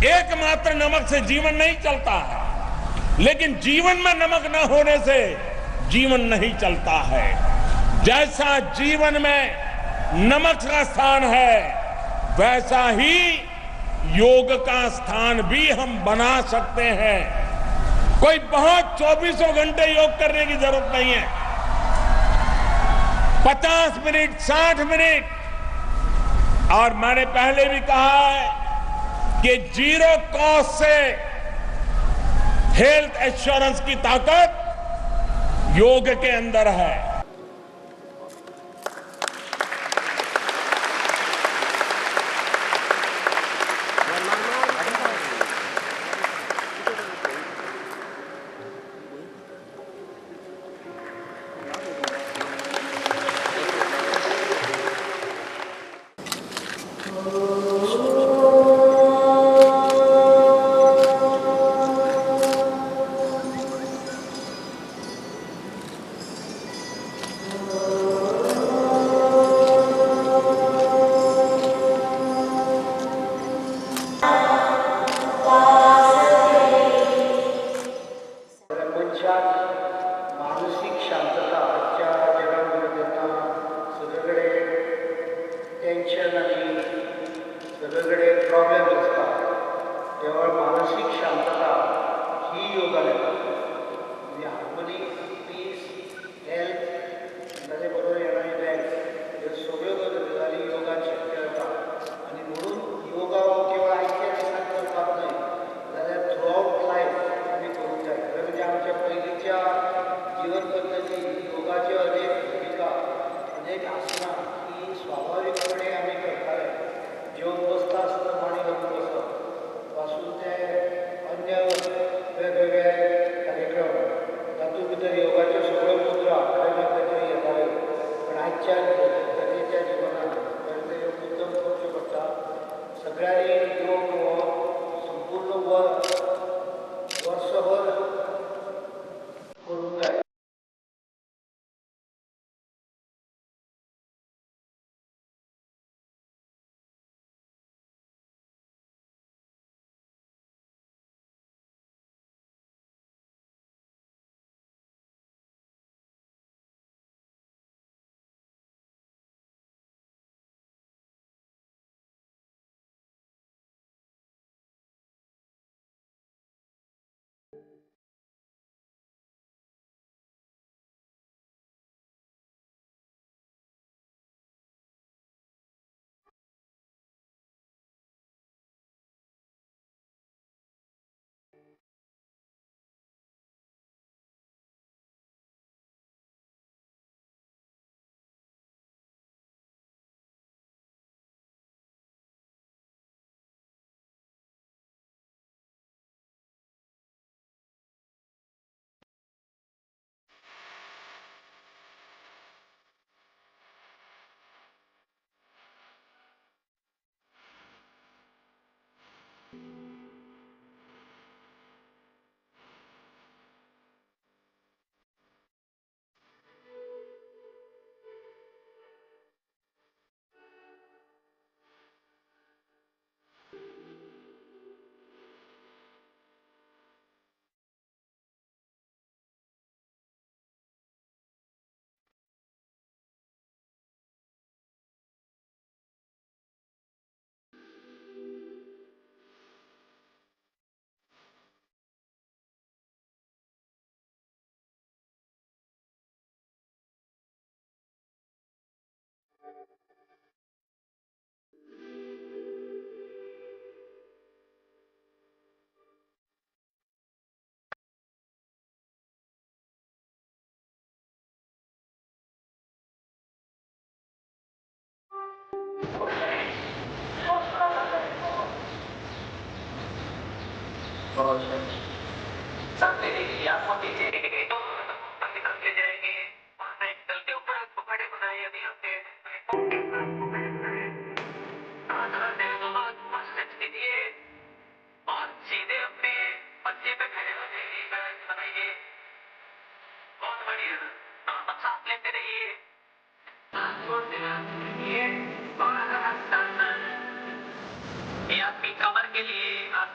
एकमात्र नमक से जीवन नहीं चलता है, लेकिन जीवन में नमक न होने से जीवन नहीं चलता है। जैसा जीवन में नमक का स्थान है, वैसा ही योग का स्थान भी हम बना सकते हैं। कोई बहुत 24 घंटे योग करने की जरूरत नहीं है। 50 मिनट, 60 मिनट। और मैंने पहले भी कहा है कि जीरो कॉस्ट से हेल्थ एश्योरेंस की ताकत योग के अंदर है। मानसिक शांतता आजच्या जगामध्ये त्यांना सगळीकडे टेन्शन आणि सगळीकडे प्रॉब्लेम्स असतात, तेव्हा मानसिक शांतता ही योगाने येता. म्हणजे हार्मनी, पीस, हेल्थ, ताजे बरोबर येणारी वेल्थ, ह्यो सगळ्यो गजाली योगान शक्य जाता. आनी म्हणून योगा हो केवळ आयच्या दिसाक करपाक न्हय, जाल्यार थ्रू आवट लायफ आमी करूंक जाय. खरें म्हणजे आमच्या पयलींच्या जीवन पद्दती योगाच्यो अनेक भुमिका, अनेक आसनां ही स्वाभाविकपणे आमी करताले. जेवन बसता आसतना मांडी घालून बसप पासून ते अन्य वेगवेगळे कार्यक्रम, तातूंत भितर योगाच्यो सगळ्यो मुद्रा खंय ना खंय तरी येताल्यो. पण आजच्या गरजेच्या जिवनांत खरें तर ह्यो मुद्दम करच्यो पडटा. सगळ्यांनी योग हो संपूर्ण वर्सभर करूंक जाय. ये आपकी कमर के लिए, आपकी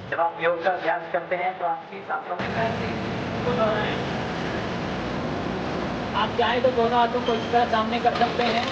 जब आप योग का अभ्यास करते हैं तो आपकी सांसों में आप चाहें तो दोनों हाथों को इस तरह सामने कर सकते हैं।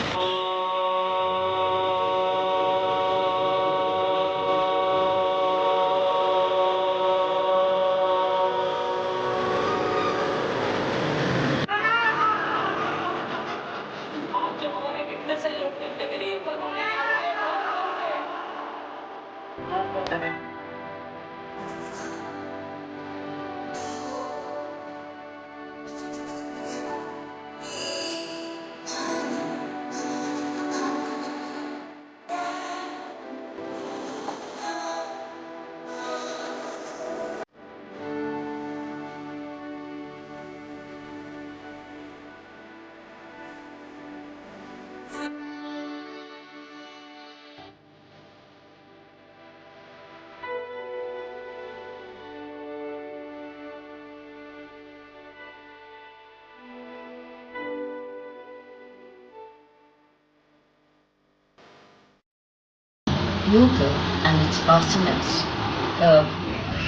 Yoga and its asanas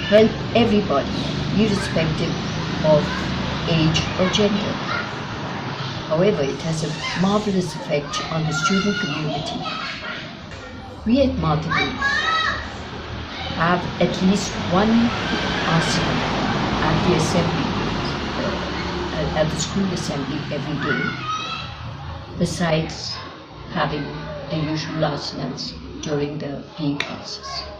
help everybody, irrespective of age or gender. However, it has a marvelous effect on the student community. We at Madhavi have at least one asana at the assembly, at the school assembly every day, besides having the usual asanas during the PE classes.